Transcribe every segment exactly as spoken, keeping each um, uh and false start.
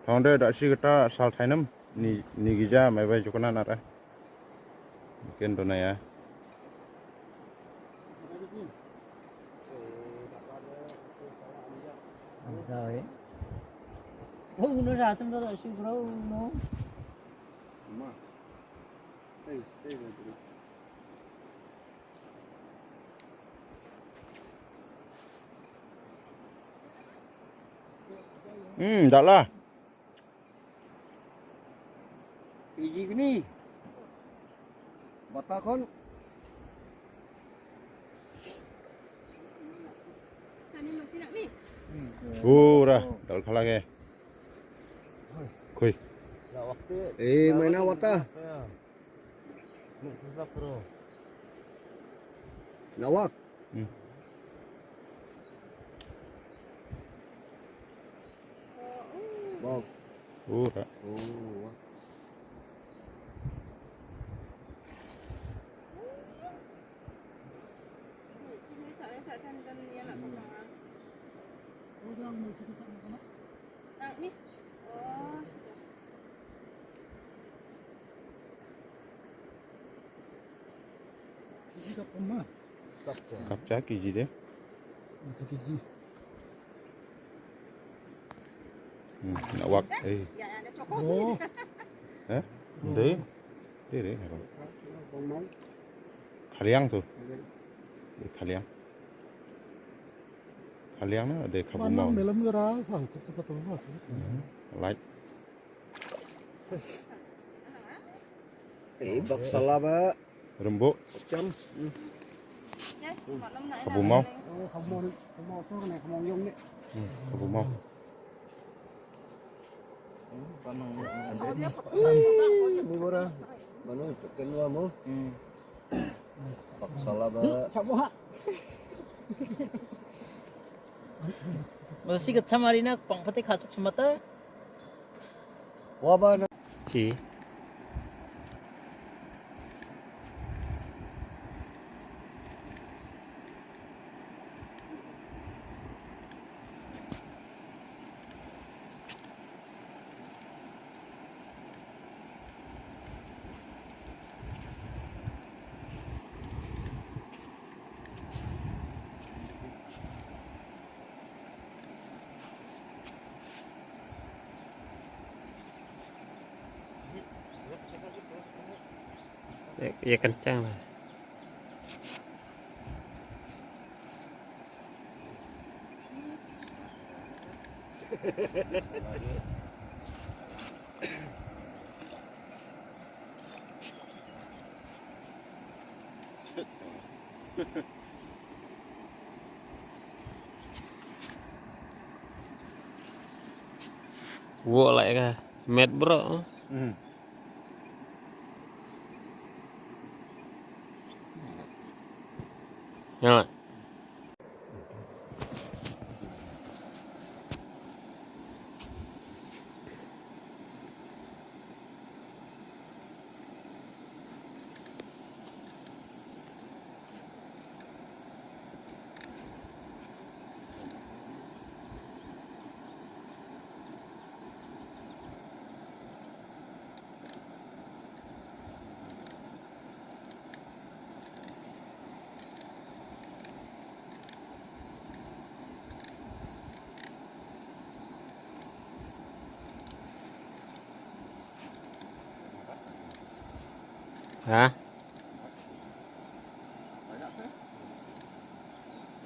Thong de da shi kata sal thainem ni ni gija mai bai jukna nara. Ken dona ya. Dai. Oh, uno sa tem da shi bro, uno. Hmm, dah lah. Iji kini. Bata kon. Ura, dal khala ke. Khui. Eh, maina wata. Nawak. Hmm. Bok. Ura. Oh. Kapcha kiji de. Kiji. Hmm, nawak. Eh. Oh. Eh? Dei. Dei, dei. Khaliang tu. Dei, khaliang. Khaliang na dei khabu mau. Manang melam gara sang cek cek tu. Hmm. Light. Eh, bak sala ba. Rembuk. Cham. Hmm. Khabu mau. Oh, khabu mau. Khabu mau so ne, khabu mau yong ne. Hmm, khabu mau. Ni bora. Manu kenwa mo. Hmm. Bak sala ba. Masih kecam hari na pang pati khachuk semata. Wa ba na. Chi. Ya, ya kencang lah. Wo lai ka met bro. Hmm. Ya. Ha?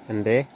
Ende.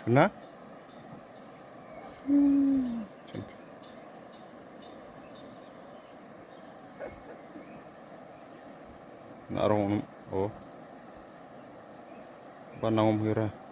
Chuna? Chuna. Na rong um o. Ba nang um hira.